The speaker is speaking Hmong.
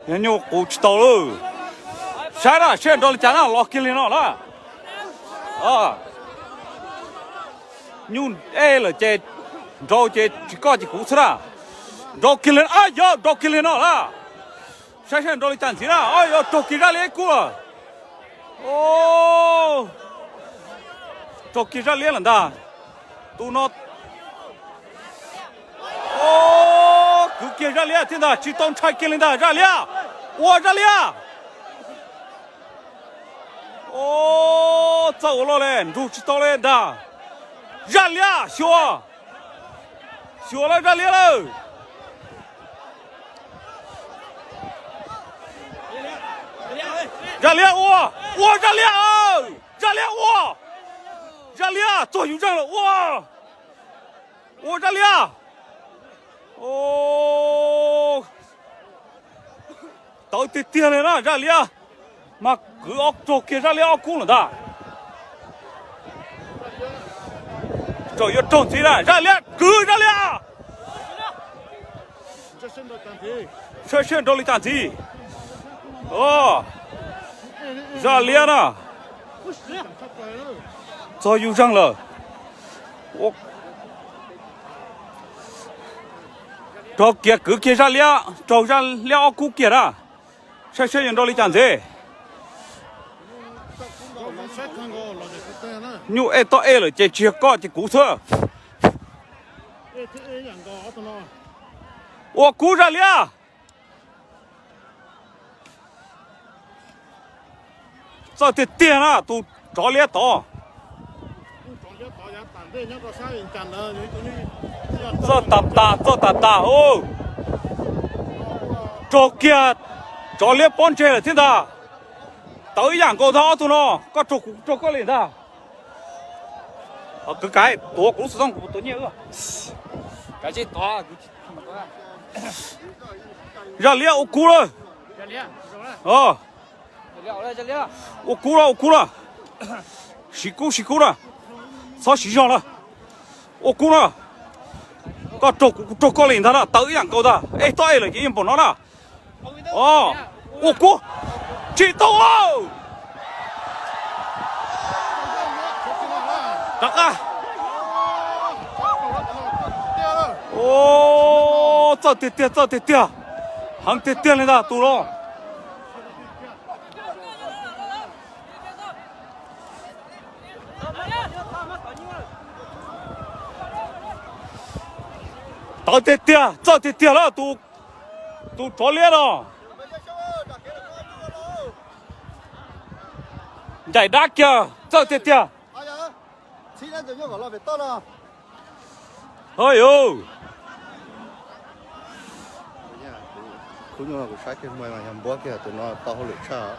Nyuj qus tsis tau lawm. Saib na, seb nrau li cas na, los kiag li no na. Nyuj ej lawm ces nrau ces tsis koj ces kuv xwb na. Nrau kiag li, ab yog nrau kiag li no na. Saib seb nrau li cas ntxiv na, ab yog raug kiag Zaj Liab ib kub lawm. Raug kiag Zaj Liab lawm ntag. Tus no kwv kiag Zaj Liab thiab ntag, tsis tau ntshai kiag li ntag. Zaj Liab, ua Zaj Liab. Txawj ua luaj li, nrug tsis tau li ntag. Zaj Liab xyuas, xyuas lawm Zaj Liab lawm. Zaj Liab ua, ua Zaj Liab, Zaj Liab ua, Zaj Liab txog yus zeeg lawm ua, ua Zaj Liab. Tawv tiag tiag li na Zaj Liab, mas kwv ob raug kiag Zaj Liab ob kub lawm ntag. Tseem yuav raug ntxiv na, Zaj Liab kwv Zaj Liab. Saib seb nrau li cas ntxiv. Zaj Liab na, txog yus zeeg lawm. Raug kiag kwv kiag Zaj Liab, raug Zaj Liab ob kub kiag na. Saib seb yuav nrau li cas ntxiv. Nyuj ej toj ej lawm ces tsis yog koj ces kuv xwb. Ua kub Zaj Liab. Txawj tiag tiag na tus tsov liab tod. Txawj tas tas, txawj tas tas. Raug kiag tsov liab pob ntseg lawm thiab ntag. Tawv ib yam nkaus ntag ob tug no, koj raug kuv raug koj li ntag. Kwv Kaiv, tuav kuv lub xov tooj kuv tus nyiaj. Zaj Liab ua kub lawm. Ua kub lawm, ua kub lawm. Siv kub siv kub na, txhob siv zog lawm. Ua kub na, koj raug kuv kuv raug koj li ntag na, tawv ib yam nkaus ntag, ej toj ej lawm ces yeej npaum no na. Ua kub, tsis tau. Rov qab. Txawj tiag tiag, txawj tiag tiag, heev tiag tiag li ntag tus no. Tawv tiag tiag, txawj tiag tiag lawm tus tsov liab no. Ncaim dab kiag, txawj tiag tiag. Hos, kuv saib kiag muag yog npuab kiag tus no tau hauj lwm tshaj.